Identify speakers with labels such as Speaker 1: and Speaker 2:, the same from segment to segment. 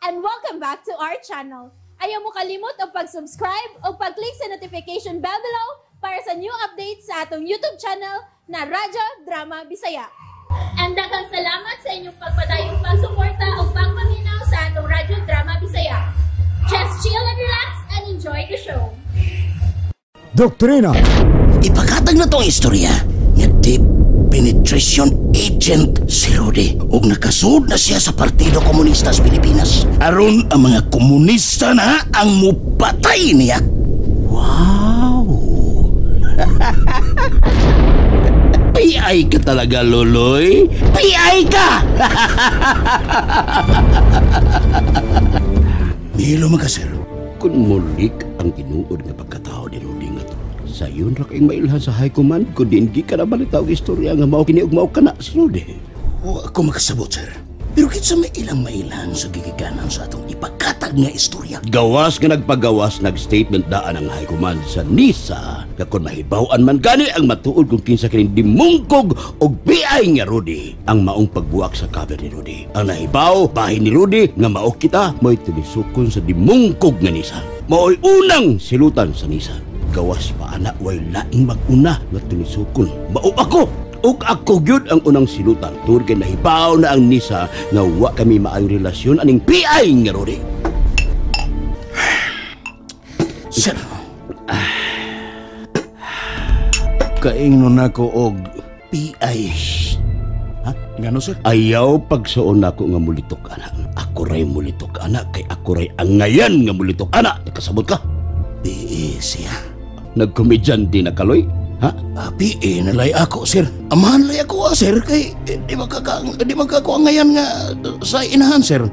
Speaker 1: And welcome back to our channel. Ayaw mo kalimot og pag-subscribe o pag-click sa notification bell below para sa new updates sa atong YouTube channel na Radyo Drama Bisaya. And daghang salamat sa inyong pagpadayong pagsuporta o pagpaminaw sa atong Radyo Drama Bisaya. Just chill and relax and enjoy the show.
Speaker 2: Doktrina.
Speaker 3: Ipakatag na tong istorya nga deep penetration agent si Rudy ug nakasud na siya sa Partido Komunista sa Pilipinas. Aron ang mga komunista na ang mupatay niya. Wow! PI ka talaga, Loloy. PI ka! Milo man ka, sir.
Speaker 4: Kung mulik ang tinuod nga pagkatao ni Rudy nga to, sayon ra kayong mailhan sa high command kung di ka na balita og istorya nga mao kini ug mao kana si Rudy.
Speaker 3: Wa ako makasabot, sir. Pero kinsa may ilang mailhan sa gigikanan sa atong ipakatag nga istorya.
Speaker 4: Gawas nga nagpagawas, nag-statement daan ang high command sa NISA nga kung mahibaw-an man gani ang matuod kung kinsa kining dimungkog og BI nga Rudy ang maong pagbuak sa cover ni Rudy. Ang nahibaw, bahin ni Rudy nga mao kita mo'y tulisukon sa dimungkog nga NISA. Mao'y unang silutan sa NISA. Gawas pa ana way laing mag-una nga tulisukon. Mao ako! Ug ako gyud ang unang silutan. Tungod kay nahibaw na ang NISA nga wa kami maayong relasyon aning PI nga Rudy.
Speaker 3: Sir, kaingnon nako og PI. Ha? Ngano, sir?
Speaker 4: Ayaw pagsuon nako nga mulitok ana. Ako ray mulitok ana kay ako ray angayan nga mulitok ana. Nakasabot ka?
Speaker 3: PI siya.
Speaker 4: Nagkomedyante na kaloy? Ha?
Speaker 3: PA nalay ako, sir. Amahan lay ako, sir. Kay di magkako angayan nga sa inahan, sir.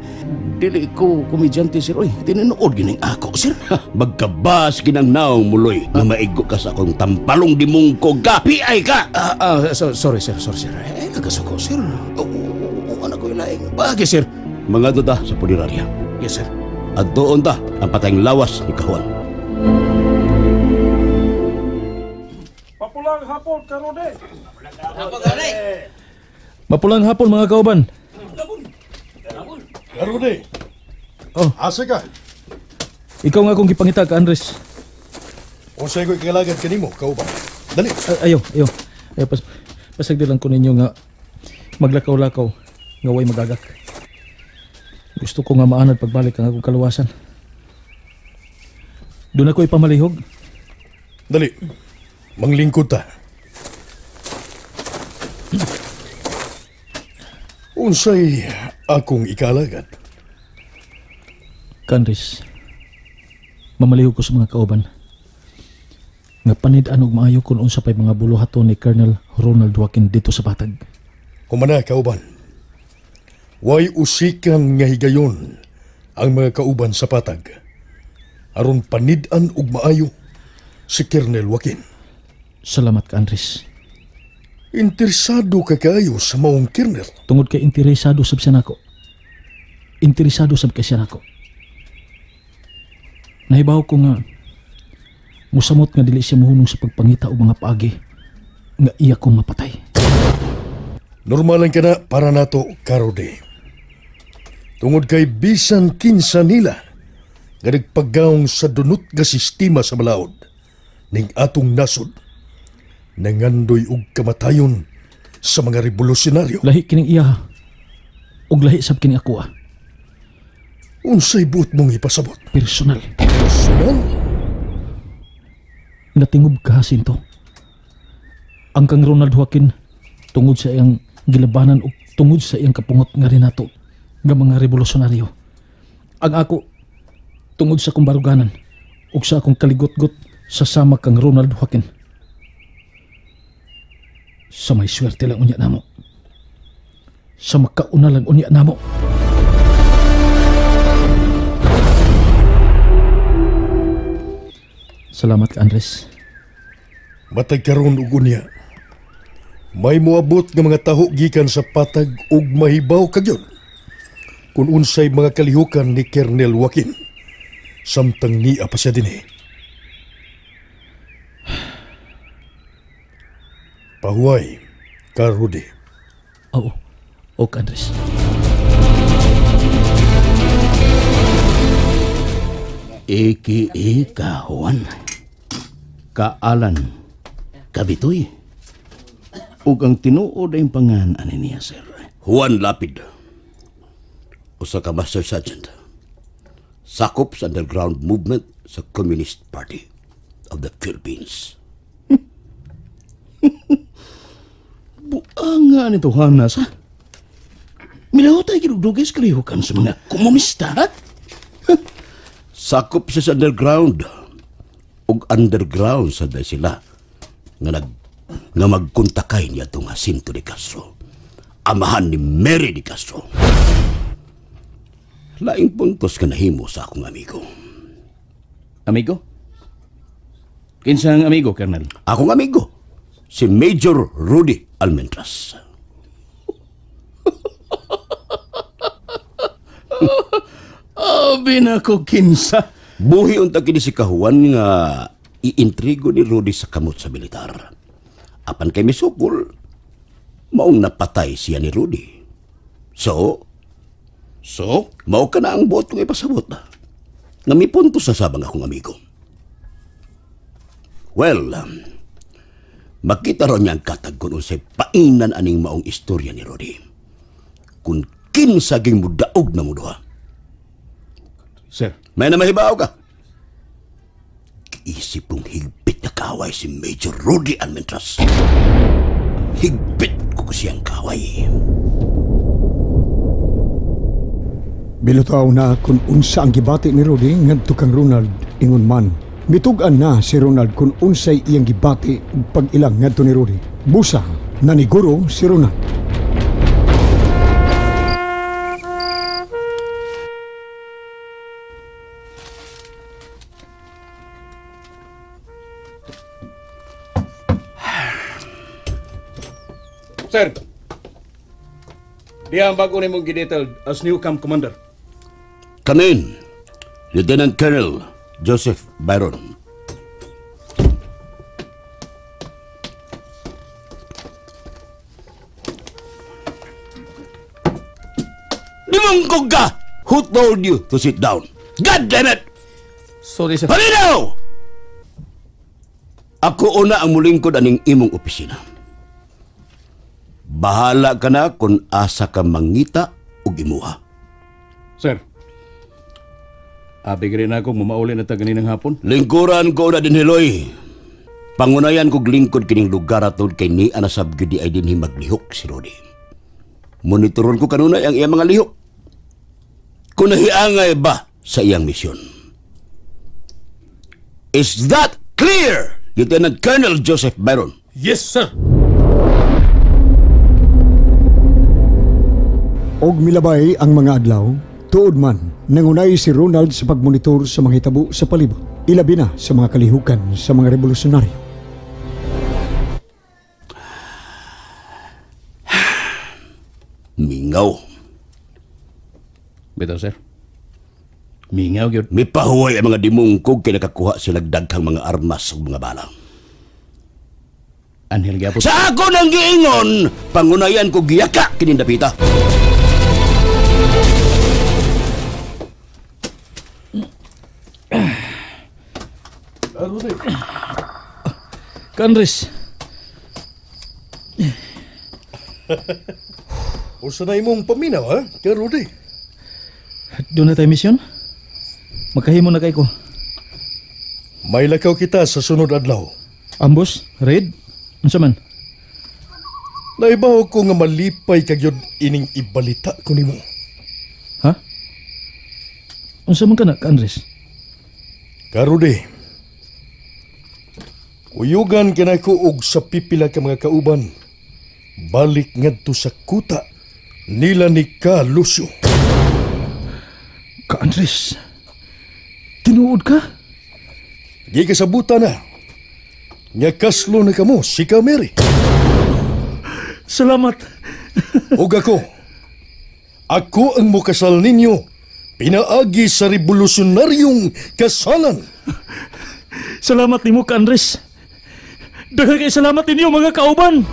Speaker 3: Dili ko komedyante, sir. Oy, tinuod gining ako, sir.
Speaker 4: Magkabas ginang naong muloy. Nga maigo ka sa akong tampalong dimungkog ka. PI ka!
Speaker 3: Sorry, sir. Sorry, sir. Eh, nagasuko, sir. Ano ko ilaing bagay, sir.
Speaker 4: Mga duda sa punerarya.
Speaker 3: Yes, sir.
Speaker 4: At doon ta ang patayng lawas ni Kahuan.
Speaker 5: Mapulang hapon, Karode.
Speaker 6: Mapulang hapon, mga kauban.
Speaker 5: Karode.
Speaker 6: Oh.
Speaker 5: Asa ka?
Speaker 6: Ikaw nga akong gipangita ka, Andres.
Speaker 5: Unsay ko ikalagad kanimo, kauban? Dali.
Speaker 6: Ayaw, ayaw. Ayaw, pasagdi lang ko ninyo nga maglakaw-lakaw nga way magagak. Gusto ko nga maanad pagbalik ang akong kaluwasan. Doon ako ipamalihog.
Speaker 5: Dali. Manglingkod ta. Unsay akong ikalagad?
Speaker 6: Kandres, mamalihog ko sa mga kauban. Nga panid-an og maayo kung unsa pa'y mga buluhaton ni Colonel Ronald Joaquin dito sa Patag.
Speaker 5: Humana, kauban. Way usikan nga higayon ang mga kauban sa Patag. Aron panid-an og maayo si Colonel Joaquin.
Speaker 6: Salamat ka, Andres.
Speaker 5: Interesado ka kayo sa maong Colonel?
Speaker 6: Tungod kay interesado sab siya nako. Interesado sab kay siya nako. Nahibaw ko nga musamot nga dili siya mohunong sa pagpangita og mga paagi nga iya kong mapatay.
Speaker 5: Normalan ka na para nato, Karode. Tungod kay bisan kinsa nila nga nagpagawng sa dunot nga sistema sa balaod ning atong nasod, nangandoy og kamatayon sa mga revolusyonaryo.
Speaker 6: Lahi kining iya og lahi sab kini ako.
Speaker 5: Unsay buot mong ipasabot?
Speaker 6: Personal.
Speaker 5: Personal?
Speaker 6: Natingob ka, Jacinto. Ang kang Ronald Joaquin tungod sa iyang gilabanan og tungod sa iyang kapungot nga rinato nga mga revolusyonaryo. Ang ako tungod sa akong baruganan ug sa akong kaligotgot sa sama kang Ronald Joaquin. Sa may swerte lang unya namo. Sa makauna lang unya namo. Salamat ka, Andres.
Speaker 5: Matag karon og unya, may moabot nga mga taho gikan sa Patag ug mahibaw kagyod kung unsay mga kalihukan ni Colonel Joaquin samtang niya pa siya dinhi. Pahuway, ka Rudy.
Speaker 6: Oo, ok, Andres.
Speaker 3: AKA ka Juan, ka Alan, ka Bitoy. Ug ang tinuod ay pangan ani niya, sir.
Speaker 4: Juan Lapid. Usa ka Master Sergeant. Sakop sa underground movement sa Communist Party of the Philippines.
Speaker 3: Buanga nito, Hanas, ha? Milahutay kinugdugis kalihukan sa mga komunista, ha?
Speaker 4: Sakop siya sa underground. Ug underground sa day sila nga magkontakay niya itong Jacinto de Castro. Amahan ni Mary de Castro. Laing puntos ka nahimo sa akong amigo.
Speaker 3: Amigo? Kinsang amigo, Colonel?
Speaker 4: Akong amigo, si Major Rudy Almentras.
Speaker 3: Abi na ko kinsa.
Speaker 4: Buhi unta kini si Kahuan nga iintrigo ni Rudy sa kamot sa militar. Apan kay misukol, maong napatay siya ni Rudy. So, mao ka na ang buot kong ipasabot. Nga may punto sa sabang akong amigo. Well, makita ron niya ang katag kung unsay painan aning maong istorya ni Rudy. Kung kinsaging mudaog na muduha.
Speaker 3: Sir.
Speaker 4: May na mahibaw ka. Isip kong higpit na kaway si Major Rudy Almentras. Higpit ko siyang kaway.
Speaker 2: Bilutaw na kung unsa ang gibati ni Rudy ngadto kang Ronald ingon man. Mitug-an na si Ronald kung unsay iyang gibati ug pag-ilang ngadto ni Rudy. Busa naniguro si Ronald.
Speaker 7: Sir, diya ang bago nimong gidetailed as new camp commander.
Speaker 4: Come in, Lieutenant Colonel Joseph Byron. Dimungkog ka! Who told you to sit down? God damn it!
Speaker 7: Sorry, sir.
Speaker 4: Palinaw! Ako una ang mulingkod aning imong opisina. Bahala ka na kung asa ka mangita o gimuha.
Speaker 7: Sir, abi rin ako mumauli na ta ganinang hapon.
Speaker 4: Lingkuran ko na din hiloy. Pangunayan kog lingkod kining lugar atod kay ni anasab gyud ay dinhi maglihok si Rudy. Monitoron ko kanunay ang iyang mga lihok. Kung nahiangay ba sa iyang misyon. Is that clear, Lieutenant Colonel Joseph Byron?
Speaker 7: Yes, sir.
Speaker 2: Og milabay ang mga adlaw, tuod man, nangunay si Ronald sa pagmonitor sa mga hitabo sa palibot. Ilabi na sa mga kalihukan sa mga revolusyonaryo.
Speaker 4: Mingaw.
Speaker 7: Bitaw, sir. Mingaw, gyud.
Speaker 4: Mipahuway ang mga dimungkog kay nakakuha sila daghang mga armas ug mga bala.
Speaker 3: Anhel gyapon.
Speaker 4: Sa ako nang giingon, pangunayan ko giyaka kining dapita.
Speaker 6: Ka Andres.
Speaker 5: Usa na imong paminaw, ha? Ka Rudy.
Speaker 6: Doon na tayo misyon? Makahimo na kay ko.
Speaker 5: May lakaw kita sa sunod adlaw.
Speaker 6: Ambos? Raid? Unsa man?
Speaker 5: Naibaw ko nga malipay kagyod ining ibalita ko nimo.
Speaker 6: Ha? Unsa man ka na, Ka Andres?
Speaker 5: Ka Rudy, kuyugan kinako og sa pipila ka mga kauban. Balik ngadto sa kuta nila ni Ka Lucio.
Speaker 6: Ka Andres, tinuod ka?
Speaker 5: Gikasabutan na. Nga kaslo na kamo si Ka Mary.
Speaker 6: Salamat.
Speaker 5: Og ako ang mukasal ninyo pinaagi sa revolusyonaryong kasalan.
Speaker 6: Salamat nimo, Ka Andres. Daghan kay salamat ninyo mga kauban.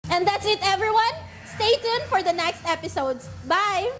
Speaker 1: And that's it, everyone. Stay tuned for the next episodes. Bye!